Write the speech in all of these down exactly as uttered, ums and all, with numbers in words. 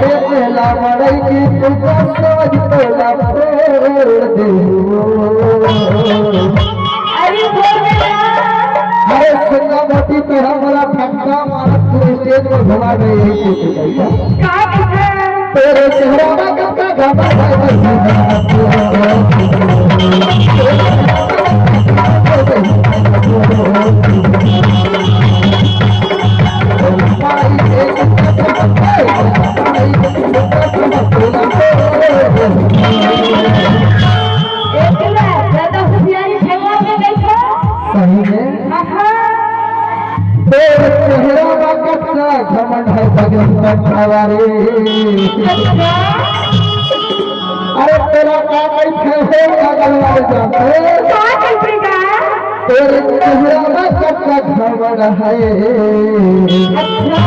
ए पहला मड़ई की तू तो समझ तोला फोड़ देहू। अरे बोल बेटा। अरे सुनना मोती, तोरा मोला धक्का मारत तू स्टेज में घुमा दे, यही कुछ कहिया। का कहे? तेरे चेहरा में कब का घमंड है? एक बार ज्यादा होशियारी ठेला में बैठो। सही में। आहा। तोर चेहरा में कतका घमंड है, बजरंग बंठा वाले। अच्छा। अरे तेरा का कइसे हो बगल वाले जाते? का कइसे का? तोर चेहरा में कतका घमंड है। अच्छा।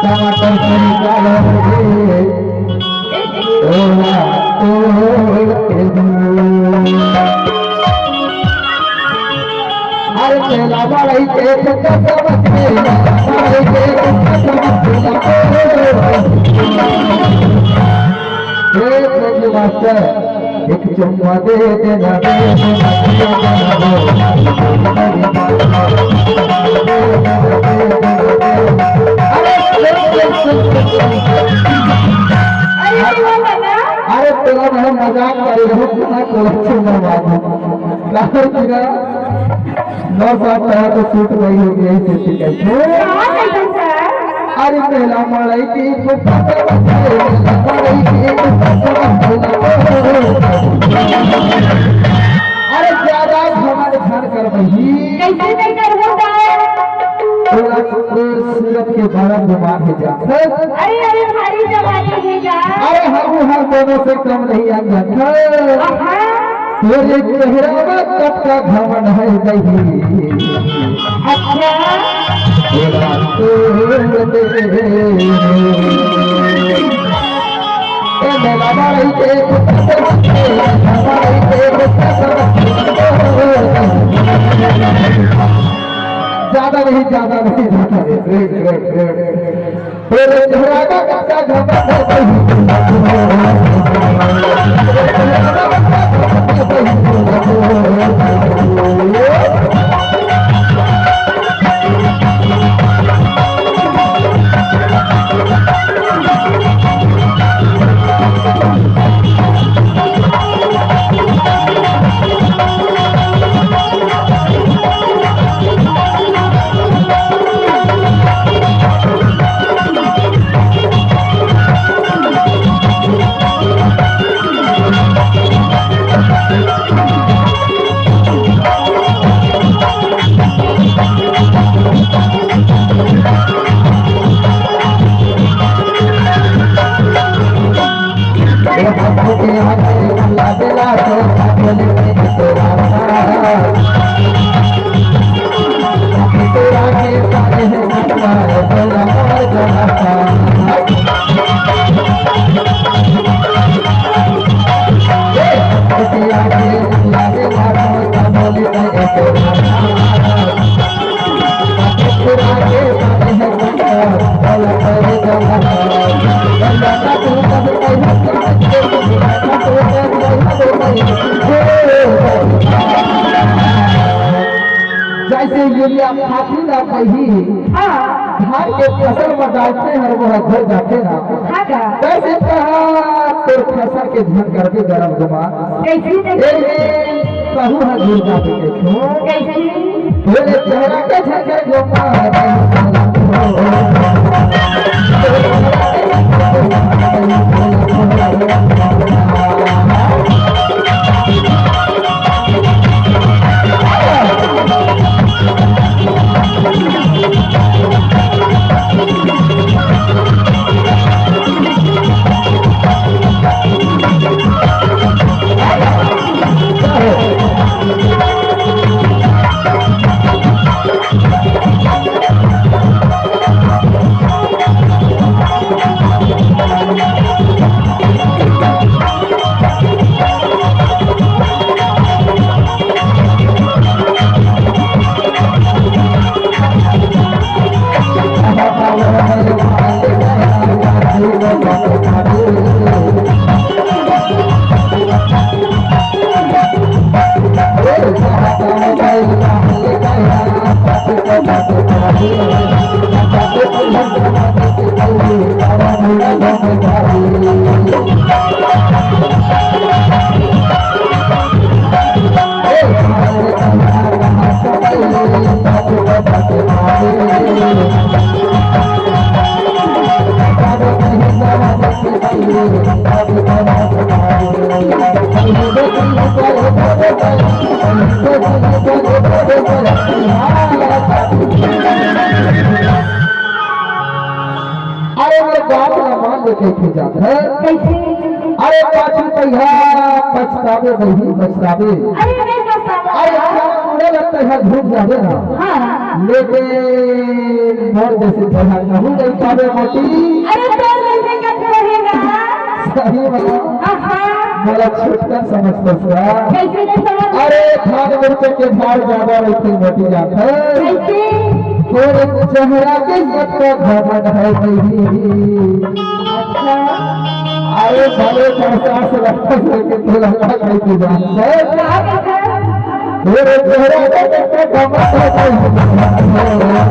टमाटर सही का है। तोला तोड़ के दूँ। अरे तेला बड़ई के कसम से, बड़ई के कसम से। हे प्रभु मास्टर, एक चुम्मा दे देना, दे देना, दे देना। अरे सुन, सुन, सुन, सुन, सुन। अरे, अरे, अरे, तेरा मैं मजाक कर रहा हूँ, तुम्हें कोई सुनने वाला। काहे कि ना, नौ साल पहले तो सूट वही हो गया, इसे ठीक है। कहाँ गई थी सर? अरे, पहला मड़ई की दुपट्टा बंधे, मड़ई की दुपट्टा बंधे। अरे, ज्यादा घमंड झन कर बही। कैसे नहीं करूँगा? तोला तोर सूरत के बड़ा बीमार हो जा। अरे, अरे, भारी जवानी है यार। अरे, हम हर दोनों से कम नहीं आएंगे। हाँ। तेरे चेहरा में कतका घमंड है बही। अच्छा। तेरा तोड़ दे। ए मेला माई के पुत्र, माई के पुत्र। ज्यादा नहीं, ज्यादा नहीं, ज्यादा नहीं। Great, great, great। तेरे चेहरा का कच्चा घमंड है। जैसे यूरिया खातू ला पहिली, हाँ। धान के फसल में डालथे हर, वो घर जाथे ना। हाँ गा। वैसे कहा तोर फसल के झन करबे गरम गुमान। कैसे नहीं? एक दिन कहूँ है गुरु जाते देखो। कैसे? बोले चेहरा के झन कर गुमान। बात ला मान ले कहिके जात हे। कइसे? अरे पाछू तैहा पछताबे बहिनी, पछताबे। अरे नहीं पछताबे। अरे क्या पूरा लगता है, झूठ जाबे ना। हाँ। लेकिन मोर जइसे जगह कहूँ नहीं पाबे मोटी। अरे तोर जइसे कैसे रहेगा? सही बताओ। हाँ, हाँ। मोला छुटकन समझथस का? कइसे नहीं समझ? अरे धान मिर्च के भाव ज्यादा रहिथे मोटी जात हे। कइसे? तोर चेहरा के कतका घमंड हे बहिनी। अच्छा। अरे भले पचास लाख के तोला का कहिके जात हे। का कहिथे? तोर चेहरा के कतका घमंड हे बहिनी।